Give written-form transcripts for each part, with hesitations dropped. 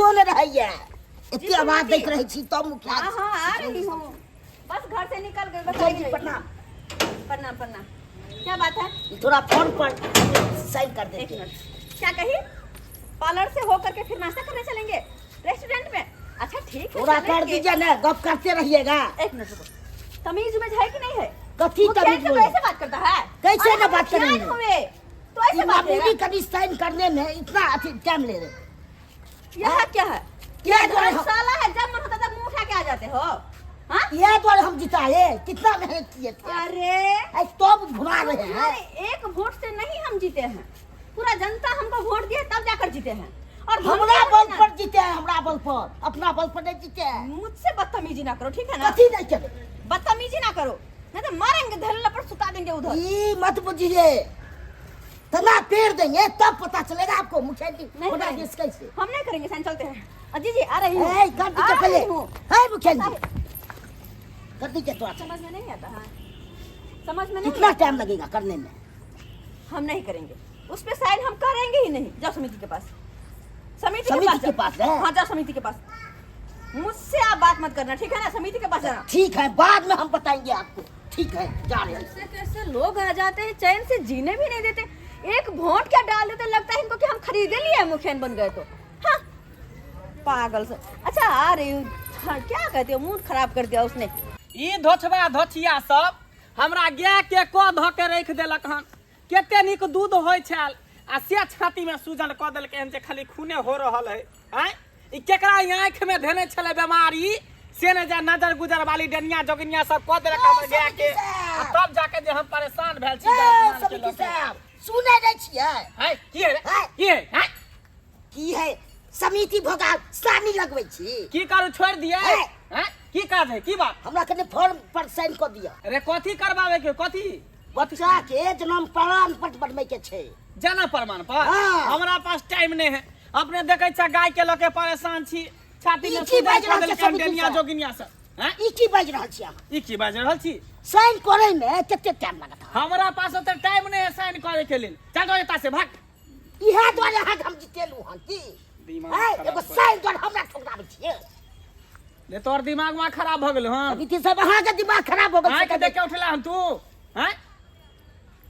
सुतो नहि रहैया। एते जी, आवाज सुनती। दैत रहै छी तब मुखिया। हाँ हाँ, आ रही हूँ, बस घर से निकल गई, बस मुखिया आई जी रही। प्रणाम। प्रणाम प्रणाम। क्या बात है? थोड़ा फोन पर साइन कर एक देते। मिनट, क्या कही? पार्लर से हो करके फिर नाश्ता करने चलेंगे रेस्टोरेंट में? अच्छा ठीक है, थोड़ा कर चलेंगे। दीजिए ना, गप करते रहिएगा। एक मिनट रुको, तमीज उमीज है कि नहीं है? कथी मुखिया तमीज से बोले? कैसे बात करता है? कैसे अरे ना हम बात मुखिया करेंगे? हुए तो ऐसे ई बात मामूली करेगा? कभी साइन करने में इतना अथी टाइम ले रहे। यह क्या है? क्या द्वारे हम- धर्मशाला है, जब मन होता तब मुंह उठा के आ जाते हो। हाँ? यह द्वारे हम जिताए, कितना मेहनत किए थे। अरे ऐ तब घुमा रहे हैं। तुम्हारे एक वोट से नहीं हम जीते हैं, पूरा जनता हमको वोट दिया तब जाकर जीते हैं। और हमरा हम बल पर जीते हैं, हमरा बल पर, अपना बल पर नहीं जीते हैं। मुझसे बदतमीजी ना करो, ठीक है ना? कथी नहीं करे? बदतमीजी ना करो, नहीं तो मारेंगे, धरने पर सुता देंगे उधर। ई मत बुझिए, तना पेड़ देंगे तब पता चलेगा आपको। मुखिया जी नहीं होना करेंगे। देश कैसे? हम नहीं करेंगे साइन, चलते हैं। अजी जी आ रही हूँ। ए, कर दीजिए आ रही पहले। हूँ। है मुखिया जी कर दीजिए तो। समझ में नहीं आता है, समझ में नहीं। कितना टाइम लगेगा करने में? हम नहीं करेंगे उस पे साइन, हम करेंगे ही नहीं। जाओ समिति के पास, समिति के समिति पास के जाओ। पास है? हाँ जाओ समिति के पास, मुझसे आप बात मत करना, ठीक है ना? समिति के पास जाना। ठीक है, बाद में हम बताएंगे आपको। ठीक है, जा रहे हैं। कैसे कैसे लोग आ जाते हैं, चैन से जीने भी नहीं देते। एक वोट क्या डाल देते, लगता है इनको कि हम खरीदे लिए मुखिया बन गए तो। हाँ पागल से। अच्छा आ रही हूँ। हाँ, क्या कहते हो, मूड खराब कर दिया उसने। ई धोछबा धोछिया सब हमरा गाय के क धऽ के राखि देलक हन। कते नीक दूध होइ छल आ से छाती में सूजन कऽ देलकै हन जे खाली खूने हो रहल है। आँय ई केकरा आँखि में धेने छलै बेमारी से ने जा नजर गुजर वाली डनिया जोगिनिया सब कऽ देलक हमर गाय के, आ तब जाके जे हम परेशान भेल छी। ए, गाय के समिति लऽ के। साहब सुनै नहि छियै? है की है रे? है? की है? है? की है समिति भोगा सानी लगबै छी? की करू, छोड़ि दियै? है? हैं? की काज है, की बात? हमरा कनि फॉर्म पर साइन कऽ दिअ। अरे कथी करबावे के, कथी? बच्चा के जन्म प्रमाण पत्र बनबै के छै। जन्म प्रमाण पत्र? हाँ। हमरा पास टाइम नहीं है। अपने देखै छ गाय के लके परेशान छी, छाती में ई की सूजन बाजि कऽ रहल छै देलकै हन समिति डनिया साहब? जोगिनिया सब। हैं? ई की बाजि रहल छी अहाँ? ई की बाजि रहल छी? साइन करै में कते टाइम लागत? हमरा पास ओते टाइम नहीं है साइन करे के लेल। चल जाओ एतऽ से भाग। इएह दुआरे अहाँके हम जितेलहुँ हन की? दिमाग हैं? खराब एगो कर। साइन दुआरे हमरा ठोकराबै छियै? ले तोर दिमाग में खराब भ गेल हन। समिति साहब अहाँके दिमाग खराब हो गेल। आँखि देख के उठला हन तू? हैं?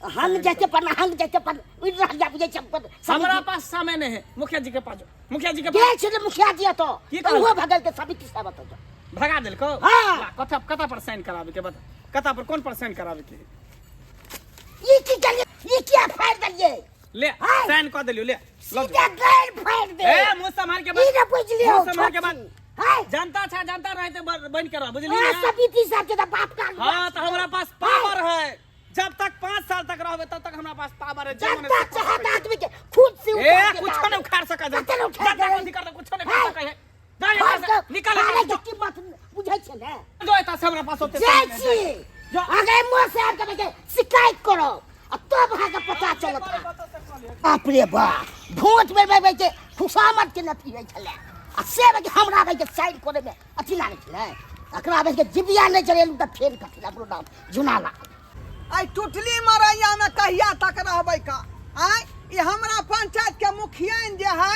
हंग जैसे पर हंग जैसे पर उड़ रहल जा बुझै छै अपन समिति। हमरा पास समय नहीं है। मुखिया जी के पास जाओ, मुखिया जी के गेल पास। छलै मुखिया जी एतऽ की तऽ कहलकै? ओहो भगल के समिति साहब एतऽ जाउ। भगा देलको? हाँ। ला, कथा कथा पर साइन कराबे के बता, कथा पर कौन पर साइन कराबे के? ई की केलियै? ई किया फाड़ि देलियै? ले हाँ। साइन कऽ देलियौ, ले लऽ सीधा जो। गारि फाड़ि दे। ए मुंह सम्हार के ई बात, ने बुझि लियौ मुंह सम्हार के बात। हाय। जनता छा, जनता रहते बन के रह, बुझली आ, ना? समिति साहब के तऽ बाप का हाँ तो हमरा पास पावर है, जब तक 5 साल तक रहबे तब तक हमरा पास पावर है। जे मने जनता से कर चाहत सकै। आदमी के खुद से ए उखाड़ के कुछो डाल नहीं उखाड़ सका जनता। कते ने उखाड़ जनता देबै? कथी करतै, कुछो नहीं हाय। कर सकै है। जा एतऽ से, फाड़ के- निकल फाड़े एतऽ के से। कीमत बुझै छै ने? जो एतऽ से हमरा पास ओते जाइ समय नहि। छी। जो। अगे मुँह से आबि के शिकायत करब आ तब अहाँके पता चलत। बाप रे बाप, भोट में बैठ के खुशामद के नथी होइ छलै आ से में हमरा बैठ के साइन करे में अथी लागै छलै। एकरा बैठ के जिबिया नहि चलेलहुँ तऽ फेर कथी हमरो नाम जुना लागल। आई टुटली मरैया में कहिया तक रहबै का? आय ई हमरा पंचायत के मुखियाइन जे है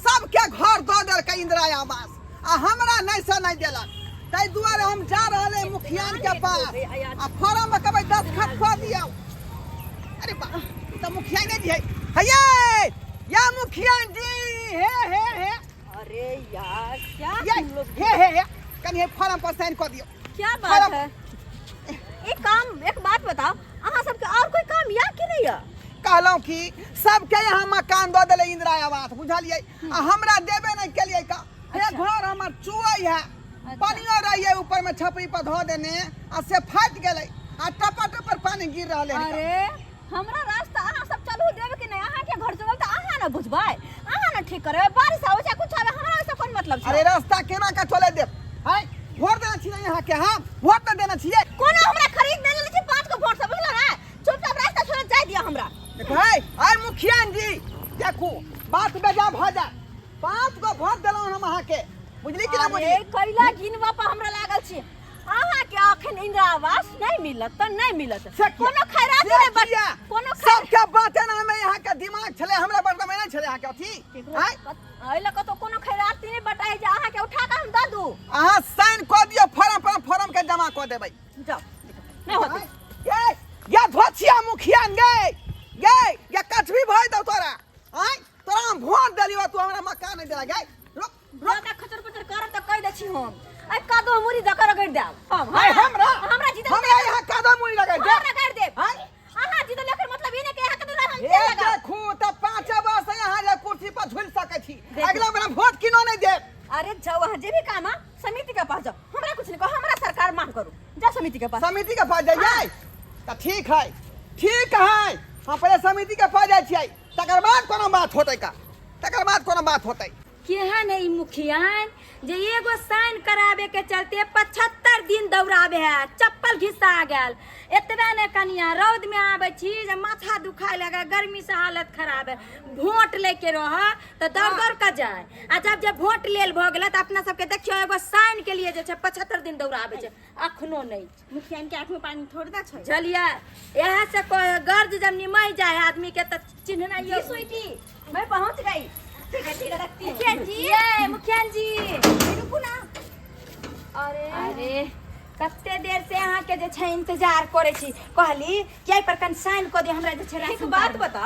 सबके घर दऽ देलकै इंदिरा आवास आ हमरा नहि से नहि देलक, ताहि दुआरे हम जा रहल है मुखियान के पास आ फॉर्म में कहबै दस्तखत कऽ दियौ। अरे बा, ई तऽ मुखियाने जी है। हैये या मुखियान जी, हे हे हे। अरे यार क्या ये, तुम लोग हे हे हे, कनि हे फॉर्म पर साइन कऽ दियौ। क्या बात है? एक काम, एक बात बताओ, अहाँ सबके और कोई काम या कि नहीं या? कहलहुँ कि सबके यहाँ मकान दऽ देलै इंदिरा आवास, बुझलियै? आ हमरा देबे नहि केलियै का। हे अच्छा। घर हमर चुअै है, पानियो रहियै ऊपर में छपरी पर धऽ देने आ से फाटि गेलै आ टपर टपर पानी गिर रहलै हन। अरे हमरा रास्ता अहाँ सब चलू देब कि नहीं? अहाँ के घर चलल तऽ अहाँ ने बुझबै, अहाँ ने ठीक करबै। बारिश आबै छै कुछ आबै, हमरा ओहिसँ कोन मतलब छै? अरे रास्ता केना के चले देब? है वोट देने छियै यहाँ के, हम वोट नहि देने छियै। कोनो हमरा खरीद नहि लेने छी 5 गो वोट से, बुझलौ ने? चुपचाप रास्ता छोड़ जाय दिअ हमरा। देखो है आय मुखिया जी, देखू बात बेजा भऽ जाय। 5 गो वोट देलहुँ हम अहाँके, बुझली कि ना बुझली? अरे कैला गिनवा पर हमरा लागल छी अहाँ के अखन इंदिरा आवास नहीं मिलत त नहीं मिलत। से किया? कोनो खैरात से नहीं बट किया? कोनो खैर सबके बाते ना में यहाँ के दिमाग छले, हमरा बर्तन में नहीं छले यहाँ के अथी। आँय? एहि लऽ कऽ तो कोनो खैरात नहीं बटाई जे अहाँ के उठा कऽ हम दऽ दू। अहाँ साइन कऽ दियौ फॉर्म पर, फॉर्म के जमा कऽ देबै। जाओ, नहीं होतै। ये ये धोछिया मुखिया गे गे, ये कछबी भय दौ तोरा। आँय, तोरा हम वोट देलियौ, तू हमरा मकान नहीं देला गे। रुक रुक। ज्यादा खचर पचर करब तऽ कहि दै छी हम, आइ कादो मुरी दऽ कऽ रगड़ि देब हम। आँय, हमरा हमरा जीतल हमरा यहाँ कादो मुरी रगड़ि देब। हम रगड़ि देब। आँय? अहाँ जीतल एकर मतलब ई नहि कि अहाँके तऽ हम हे तेल लगाउ। देखू तऽ 5 वर्ष यहाँ जे कुर्सी पर झूलि सकै छी, देखू। अगिला बेर हम वोट किनो नहीं देब। अरे जाओ, अहाँ जे भी काम है समिति के पास जाओ, हमरा कुछ नहीं कहो, हमरा सरकार माफ करू, जाओ समिति के पास। समिति के पास जाइए तऽ ठीक है, ठीक है, हम पहिले समिति के पास जाइ छियै, तकर बाद कोनो बात होतै का, तकर बाद कोनो बात होतै। केहन है ई मुखियान जे एगो साइन कराबे के चलते 75 दिन दौड़ाबे है, चप्पल घिसा गेल। एतबे ने कनिया रौद में आबे छी जे माथा दुखाए लगे, गर्मी से हालत खराब है। वोट लेके रह तो दौड़ दौड़ के जाए, आ जब जब वोट लेल भ गेल त अपना सबके देखियो एगो साइन के लिए जे छै 75 दिन दौड़ाबे छै, अखनो नहीं। मुखियान के आंख में पानी थोड़ी ना छै। झलिया यहाँ से गर्ज जब निमय जाए आदमी के त चिन्हना जी स्वीटी, मैं पहुंच गई। ठीक है, ठीक है, रखती हूँ। मुखिया जी, ये मुखिया जी रुकू ना। अरे अरे कते देर से अहाँ के जे छै इंतजार करे छी, कहली कि एहि पर कन साइन कऽ दे हमरा जे छै एक राशन बात कार्ड। बता,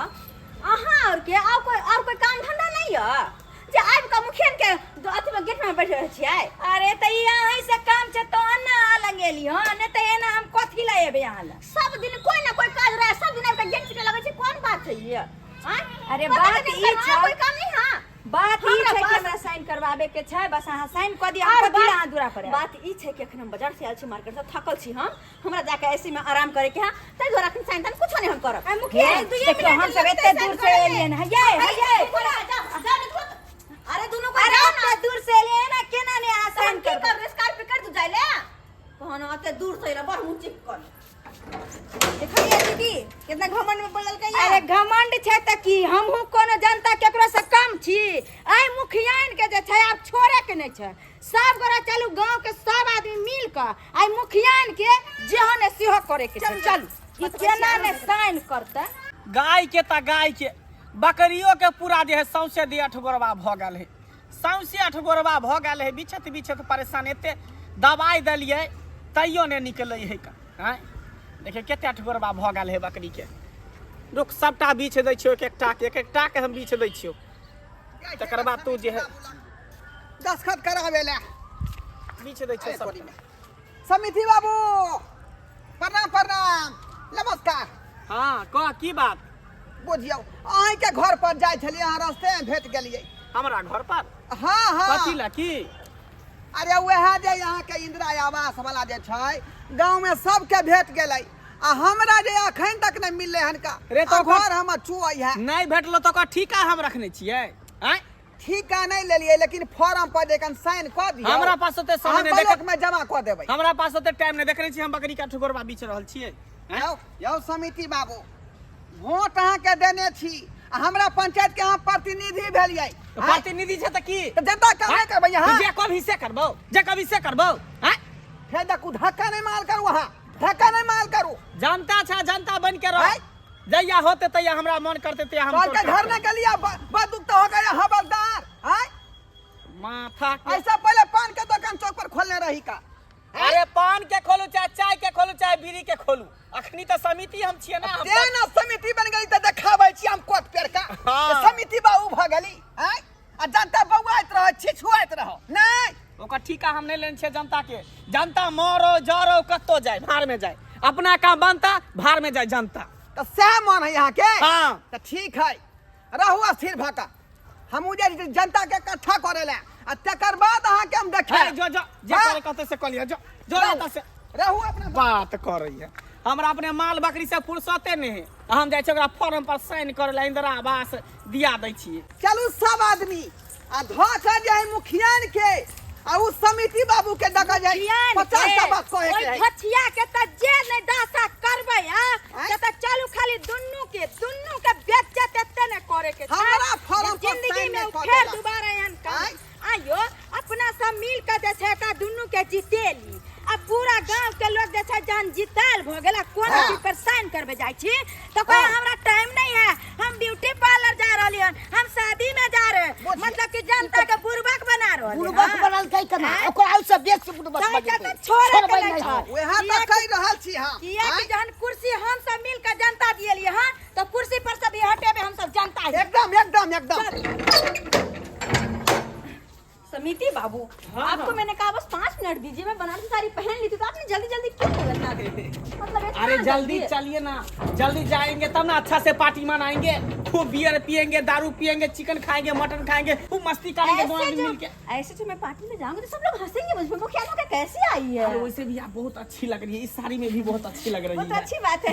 अहाँ और के और कोई, और कोई काम धंधा नहीं है जे आबि कऽ मुखिया के अथी में गेट में बैठ रहल छियै? अरे त ई अहीं से काम छै तो ना लंग एली हँ, नहीं त एना हम कथी लए एबै अहाँ लग? सब दिन कोई ना कोई काज रहे, सब दिन आबि कऽ गेट पीटे लगै छै, कोन बात छै ये? आँय? अरे पता बात नहीं ई करना, छै। कोई काम नहीं, हाँ। बात ई हमरा छै कि पास- हमरा साइन करवाबे के छै, बस अहाँ साइन कऽ दिअ, और हम कथी लए बात- अहाँ दूरा पर आयब? बात ई छै कि अखन हम बाजार से आयल छी, मार्केट से थकल छी हम, हमरा जाके ऐसे में आराम करे के है, ताहि दुआरे अखन साइन ताइन कुछो नहीं हम करब। आ, मुखिया जी, दुइये देखियौ, मिनट हम सब लगतै एते साइन दूर से करे में। एलियन हँ, ये, अरे, ये। रुको ना, जाओ, जाओ, निकलो तो। अरे दुनू को अरे जाओ ना। एते दूर से एलियन हँ, केना ने अहाँ तो हम साइन की करबै? करबै, स्कॉर्पियो कर दू जाय ले। कहनो एते दूर से एला, बड़ मुँह चिपकल। देखलिए दीदी कितना घमंड में बोलल के। अरे घमंड छै त की, हमहूँ कोनो जनता केकरो से कम छी? एहि मुखियान के जे छै आब छोड़े के नहि छै। सब गोरा चलू, गांव के सब आदमी मिल के एहि मुखियान के जेहो ने सेहो करे के छै। चलू, ई केना ने साइन करतै। गाय के त गाय के बकरियो के पूरा जे है सौंसे दे अठगोरबा भ गेल है, सौंसे अठगोरबा भ गेल है, बिछत बिछत परेशान। एते दवाई देलियै तैयो नहि निकलै है का। आँय देखियौ कते अठगोरबा भ गेल है बकरी के। रुक, सबटा बीछ दै छियौ, एक एकटा के, एक एकटा के हम बीछ दै छियौ, तकर बाद तू जे है दस्तखत कराबे ले बीछ दै छियौ सबटा। समिति बाबू प्रणाम, प्रणाम, नमस्कार। हाँ कह, की बात? बुझियौ अहीं के घर पर जाइ छलियै, अहाँ रास्ते में भेट गेलियै। हमरा घर पर? हाँ हाँ। कथी ला की? अरे वएह जे यहाँ के इंदिरा आवास वाला जे छै गाँव में सबके भेट गेलै, आ हमरा जे अखन तक नहीं मिललै हन का। रे तो आ घर हमर चुअै है। नहीं भेटलो तो ओकर ठीका हम रखने छियै। आँय? ठीका नहीं लेलियै, लेकिन फॉर्म पर जे कन साइन कऽ दियौ। हमरा पास ओते समय हम नहि देख- ब्लॉक में जमा कऽ देबै। हमरा पास ओते टाइम नहि, देखने छी हम बकरी के अठगोरबा बीछ रहल छियै। आँय? यौ, यौ समिति बाबू, वोट अहाँके देने छी, आ हमरा पंचायत के अहाँ प्रतिनिधि भेलियै। तऽ प्रतिनिधि छै तऽ की? तऽ जनता काम नहि करबै अहाँ? जे कभी से करबौ, जे कभी से करबौ। आँय? फेर देखू, धक्का नहीं माल करू अहाँ, धक्का नहीं माल करू। जनता छै, जनता बन के रह। आँय? जहिया होते तहिया हमरा मन करते तहिया हम तोहर के तोड़ घर करते। न गेलियै, बंदूक तो हो गया हवलदार। आँय? माथा के ऐसा पहले पान के दुकान चौक पर खोलने रही का। अरे पान के खोलू चाहे चाय के खोलू चाहे बीड़ी के खोलू, अखनी तऽ समिति हम छियै ना। हम ते ना समिति बन गेली तऽ देखाबै छी हम कोट पेर का। हाँ। समिति बाबू भऽ गेली। आँय? आ जनता बौआइत रहै, छिछुआइत रहौ। नहि। ओकर ठीका हम नहि लेने छियै जनता के। जनता मरो जरो कतौ जाय, भाड़ में जाय, अपना काम बनता भाड़ में जाय जनता। तऽ सएह मन है अहाँके? हाँ। तऽ ठीक है, रहू स्थिर भऽ कऽ। हमहूँ जाइ छी जनता के इकट्ठा करे लए, आ तकर बाद अहाँके हम देखायब। हे, जो, जो, जे हाँ। करे कहतै से कऽ लिअ, जो, जो रहू। एतऽ से। रहू अपना बात करैया। हमरा अपने माल बकरी से फुर्सते नहि है, हम जाइ छी ओकरा फॉर्म पर साइन करे लए, इंदिरा आवास दिया दै छियै। चलू सब आदमी आ धऽ कऽ जे है मुखियान के आ उ समिति बाबू के दऽ कऽ जे मुखियान 50 के, टा बात कहे के ओहि है। भछिया के तऽ जे नहि दशा करबै, हाँ, आँय? से तऽ चलू खाली दुन्नू के, दुन्नू के बेज्जत एते ने करे के छै। हमरा फॉर्म पर जिंदगी साइन में नहि उ कऽ फेर देलक। दोबारा एहन काम आँय? आइयो अपना सब मिल के जे छै एकरा दुन्नू के जीतेली, आ पूरा गांव के लोग जे छै जहन जीताल भ गेल आ कोनो चीज पर साइन करबे जाइ छी तो कहे हमरा टाइम नहीं है, हम ब्यूटी पार्लर जा रहली हन, हम शादी में जा रहे हैं। मतलब कि जनता के बुड़बक बना रहल बुड़बक बनल कै केना ओकरा ओइ से बेसी बुड़बक ताहि के बनेतै। तऽ छोड़े के छोड़बै नहि नहि छै। हम। वएह तऽ कहि रहल छी हम किया कि जहन कुर्सी हम सब मिल के जनता दिएलिए हन तो कुर्सी पर से भी हटेबे हम सब जनता ही। एकदम एकदम एकदम। समिति बाबू, आपको मैंने कहा बस 5 मिनट दीजिए, मैं बनारसी साड़ी पहन ली थी, तो आपने जल्दी जल्दी क्यों बोला था? मतलब इतना अरे जल्दी चलिए ना, जल्दी जाएंगे तब ना अच्छा से पार्टी मनाएंगे, खूब बियर पियेंगे, दारू पियेंगे, चिकन खाएंगे, मटन खाएंगे, खूब मस्ती करेंगे दोनों ऐसे आदमी जो मिलके। ऐसे जो मैं पार्टी में जाऊंगी तो सब लोग हंसेंगे मुझ पे, मुखिया लोग कैसी आई है। अरे वैसे भी आप बहुत अच्छी लग रही है, इस साड़ी में भी बहुत अच्छी लग रही वो तो है। अच्छी बात है,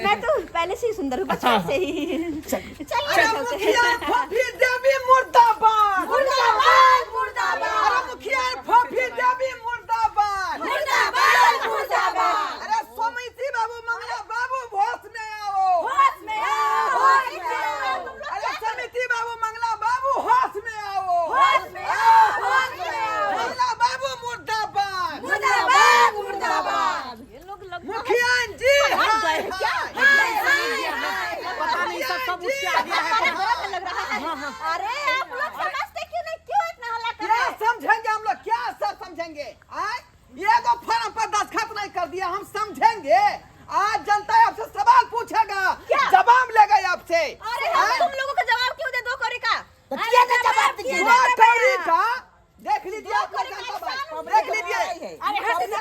मैं तो पहले से ही सुंदर हूँ, बचपन से ही। चलिए अरे चलते हैं। मुखिया फफी देवी मुर्दाबाद, मुर्दाबाद मुर्दाबाद, अरे मुखिया फफी देवी मुर्दाबाद, मुर्दाबाद मुर्दाबाद। अरे समिति बाबू मंगला बाबू होश में आओ, होश में आओ, होश में आओ, अरे समिति बाबू मंगला बाबू होश में आओ, होश में आओ, होश में आओ। मंगला बाबू मुर्दाबाद, मुर्दाबाद मुर्दाबाद। मुखिया जी हाय हाय। पता नहीं सब सब उठ के आ गया है। लग रहा है। अरे आप लोग समझते क्यों नहीं, क्यों इतना हल्ला कर क्या रहे हैं? समझेंगे हम लोग, क्या सर समझेंगे? आए ये तो फॉर्म पर दस्तखत नहीं कर दिया, हम समझेंगे। आज जनता आपसे सवाल पूछेगा, जवाब लेगा आपसे। अरे हम तुम लोगों का जवाब क्यों दे, दो कौड़ी का? तो किया ना जवाब दीजिए। दो कौड़ी का देख लीजिए आप लोग, जनता भाई देख लीजिए। अरे हट जा,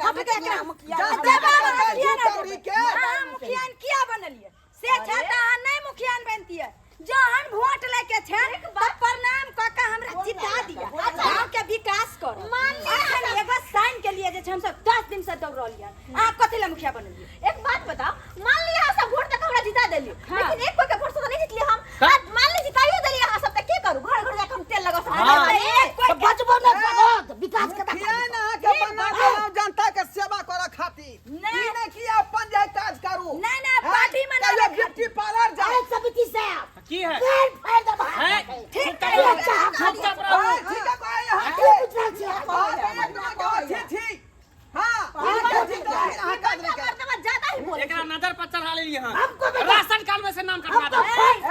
हट जा, जनता भाई दो कौड़ी के। हाँ मुखियान किया बनलिए से छता नहीं मुखियान बनती है। जहन वोट लेके छे तो प्रणाम क के हमरा जिता दिया, गांव के विकास करो। मान लिया। अखन एगो साइन के लिए जे छै हम सब 10 दिन से दौड़ रहलियै, अहाँ कथी लए मुखिया बनलियै? एक बात बताओ, मान लिया अहाँ सब वोट तक हमरा जिता देलियै, लेकिन एक कोई के वोट से तो नहीं जितलियै हम। आज मान ली जिताइयो देलियै अहाँ सब, त की करू? घर घर जाके हम तेल लगा सकते हाँ। एक कोई तऽ बचबो नहि करत, विकास केना मुखिया करत? ना के बना देलहुँ जनता के सेवा करे खातिर, नहीं। ई नहीं कि अपन जे काज करू। नहीं, नहीं, पार्टी मनावे कहियो खातिर। ब्यूटी पार्लर जाए। अरे समिति साहब की है? पेड़ फाड़ देब है? अहाँके। ठीक ठीक चुपचाप रहू। हाँ, ठीक है, कोई यहाँ की के। बुझल छै अहाँके? हाँ, तो एक नंबर के बात, ठीक, ठीक। हाँ, अहाँ के ठीक है, अहाँ काज नहीं करब। ज्यादा ही बोले। एकरा नजर पर चढ़ा लेलिए हन। हमको बेटा- राशन कार्ड में से नाम कटवा हमको दो। फाड़-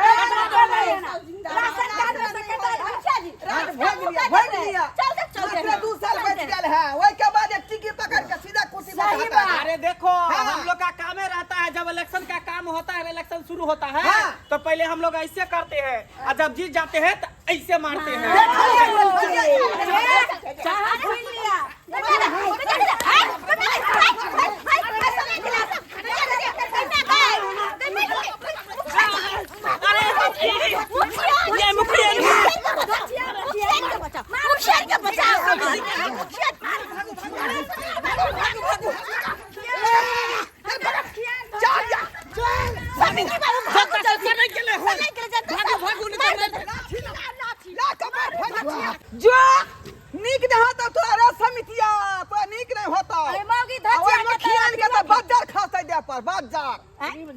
राशन कार्ड में से कटा दो। मुखिया जी, रात भोग लिया, भोग लिया। चलते चलते मात्र 2 साल बच गया है, वही के बाद एक टिकी पकड़ के सीधा कुर्सी पर सही हटा बात। अरे देखो हाँ। हम लोग का काम ही रहता है, जब इलेक्शन का काम होता है, इलेक्शन शुरू होता है हाँ। तो पहले हम लोग ऐसे करते हैं और जब जीत जाते हैं तो ऐसे मारते हैं। चाहा भूल लिया। ये मुखिया मुखिया के बचाओ, मुखिया। चल जा। भागू भागू नहीं तो ला कपार फेंक। जो नीक नहीं होता तोरा रे समितिया, तोरा नीक नहीं होता। अरे मौगी आ ओहि धचिया के मुखियान के तऽ बज्जर खसतै देह पर, बज्जर।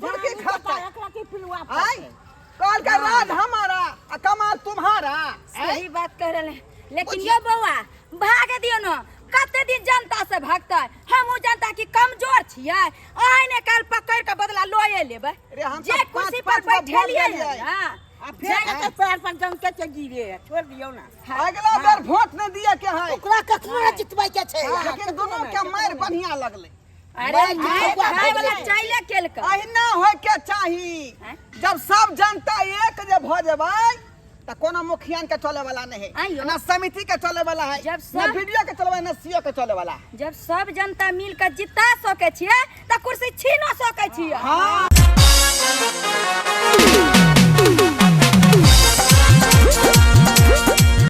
फुरकी खसतै। एकरा के पिलुआ आय, कहल के राज हमारा आ कमाल तुम्हारा। सही बात कह रहे हैं, लेकिन यो बौआ भाग दियो न, कते दिन जनता से भागतै? हमहूँ जनता की कमजोर छियै, आइ ने काल्हि पकड़ के बदला लए लेबै। रे हम जे तऽ कुर्सी पाँच पर पाँच गो वोट बैठेलियै देलियै। हन, आ फेर एकर पैर पर जनता के गिरे है, छोड़ दियौ ना। अगला बेर वोट नहीं दिए के है, ओकरा कखनो नहि जितबै के छै। लेकिन दुनू के मारि बढ़िया लगलै। अरे मारि खाय वाला चाइले केलकै। अहिना होय के चाही, जब सब जनता एक जे भऽ जेबै तऽ कोनो मुखियान के चले वाला नहीं है, आइयो। ना समिति के चले वाला है, जब ना सब- वीडियो के चले वाला, ना सीओ के चले वाला है। जब सब जनता मिल के जिता सकै छियै तऽ कुर्सी छीनो सकै छियै। हाँ।